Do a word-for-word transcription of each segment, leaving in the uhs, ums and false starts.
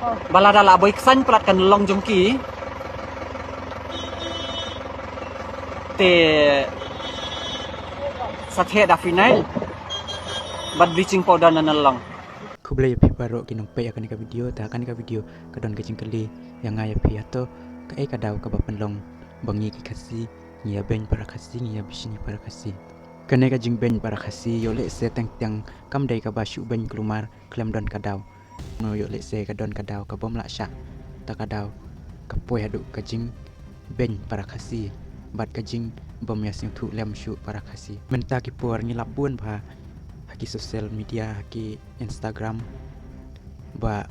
Ba lada la boi ksain palat ka nyllong jong ki, te sa theh da phynyl bad bleaching powder na nyllong. Khublei ïa phi baroh ki nongpeit ïa kane ka video. Te ha kane ka video ka don ka jingkylli ïa nga ïa phi, hato kaei ka daw kaba pynlong ba ngi ki Khasi ngi ïa beiñ para Khasi, ngi ïa bishni para Khasi? Kane ka jingbeiñ para Khasi ïoh lehse teng teng kam dei kaba shu beiñ kulmar khlem don ka daw. Ngi ïoh lehse ka don ka daw ka bym lah shah, ta ka daw ka poi haduh ka jingbeiñ para Khasi bad ka jingbym ïa sngewthuh lem shuh para Khasi. Mynta ki por ngi la bun bha ha ki social media, ha ki Instagram, ba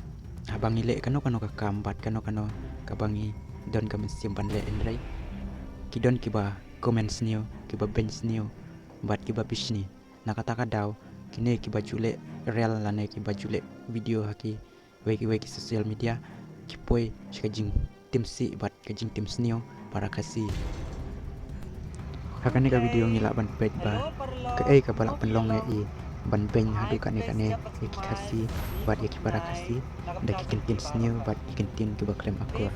haba ngi leh kano kano ka kam bad kano kano kaba ngi don ka mynsiem ban leh, hynrei ki don kiba comment sniew, kiba beiñ sniew bad kiba bishni. Na kata ka daw kine kiba ju leh reel lane kiba ju leh video ha kiwei kiwei ki social media ki poi sha ka jingtim sih bad ka jingtim sniew para Khasi. Ha kane ka video ngi lah ban peit ba kaei kaba lah pynlong ïa i ban beiñ haduh katne katne ïa ki Khasi bad ïa ki para Khasi da ki kyntien sniew bad ki kyntien kiba khlem akor.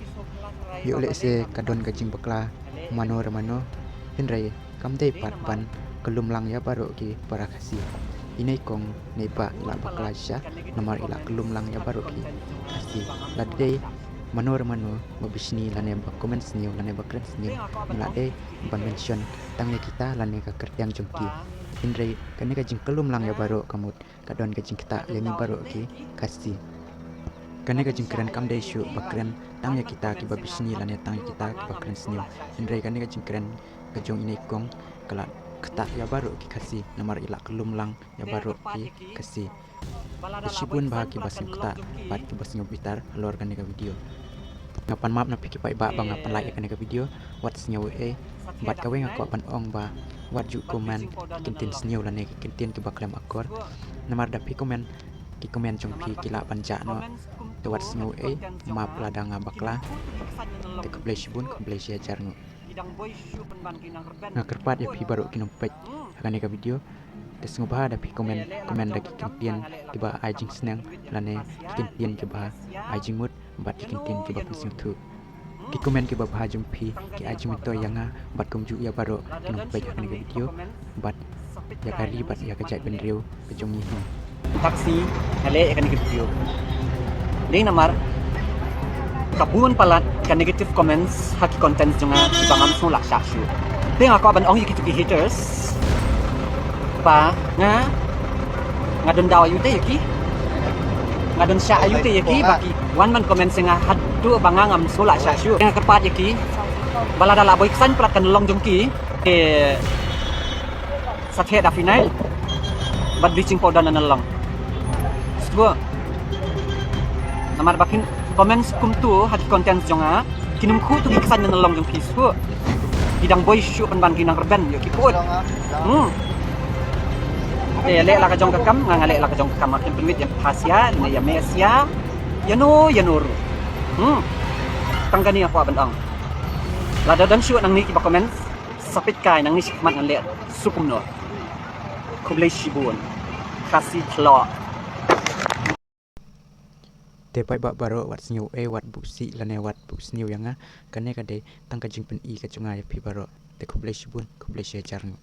Ïoh lehse ka don ka jingbakla mano re mano, hynrei kam dei pat ban kyllum lang ïa baroh ki para Khasi. I Neikong Neibah i la bakla shisha namar i la kyllum lang ïa baroh ki Khasi. Lada dei mano re mano ba bishni lane ba comment sniew lane ba kren sniew, ngi la dei ban mention tang ïa kita lane ka kyrteng jong ki. Hynrei kane ka jingkyllum lang ïa baroh ka mut ka don ka jingktah ïa ngi baroh ki Khasi. Kane ka jingkren kam dei shuh ba kren tang ïa kita kiba bishni lane tang ïa kita kiba kren sniew, hynrei kane ka jingkren ka jong i Neikong ka la ktah ïa baroh ki Khasi namar i la kyllum lang ïa baroh ki Khasi. Te shibun bha kiba sngewktah bad kiba sngewbitar halor kane ka video. Nga pan map na phi ki paidbah ba nga pynlait ïa kane ka video. Wat sngew ei ei bad kawei nga kwah ban ong ba wat ju comment ki kyntien sniew lane ki kyntien kiba khlem akor. Namar da phi comment, ki comment jong phi ki lah ban jah noh. Te wat sngew ei ei, map lada nga bakla. Te khublei shibun, khublei shihajar nguh. Nga kyrpad ïa phi baroh ki nongpeit ha kane ka video, te sngewbha da phi comment, comment da ki kyntien kiba ai jingsneng lane ki kyntien kiba ai jingmut bad ki kyntien kiba pynsngewthuh. Ki comment kiba bha jong phi ki ai jingmyntoi ïa nga bad kumjuh ïa baroh ki nongpeit ha kane ka video bad ïa ka ri bad ïa ka jaitbynriew ka jong ngi hi. Taxi nga leh ïa kane ka video dei namar ka bun palat ka negative comments ha ki content jong nga kiba ngam sngew lah shah shuh. Te nga kwah ban ong ïa kitu ki haters ba nga, nga don daw aiu te ïa ki, nga don shah aiu te ïa ki ba ki wan ban comment ïa nga haduh ba nga ngam sngew lah shah shuh. Nga kyrpad ïa ki ba lada la boi ksain palat ka nyllong jong ki, eh, sa theh da phynyl bad bleaching powder na nyllong. Sngewbha. Namar ba kin comments kumtu ha ki content jong nga, kin ym khuh tu ki ksain na nyllong jong phi, sngewbha. Ki dang boi shuh pynban, ki nang rben ïa ki pud. Hmm. Te leh la ka jong ka kam, nga nga leh la ka jong ka kam, nga khlem pynwit ïa pha sia ne ïa me sia, ïano ïano ruh. Hmm. Tang kane nga kwah ban ong. Lada don shuh nangne kiba comment, sa peit kai nangne shakhmat ngan leh shuh kumno. Khublei shibun. Khasi thlok. Te paidbah baroh, wat sngew ei ei, wat buh sih lane wat buh sniew ïa nga. Kane ka dei tang ka jingpyni ka jong nga ïa phi baroh. Te khublei shibun, khublei shihajar nguh.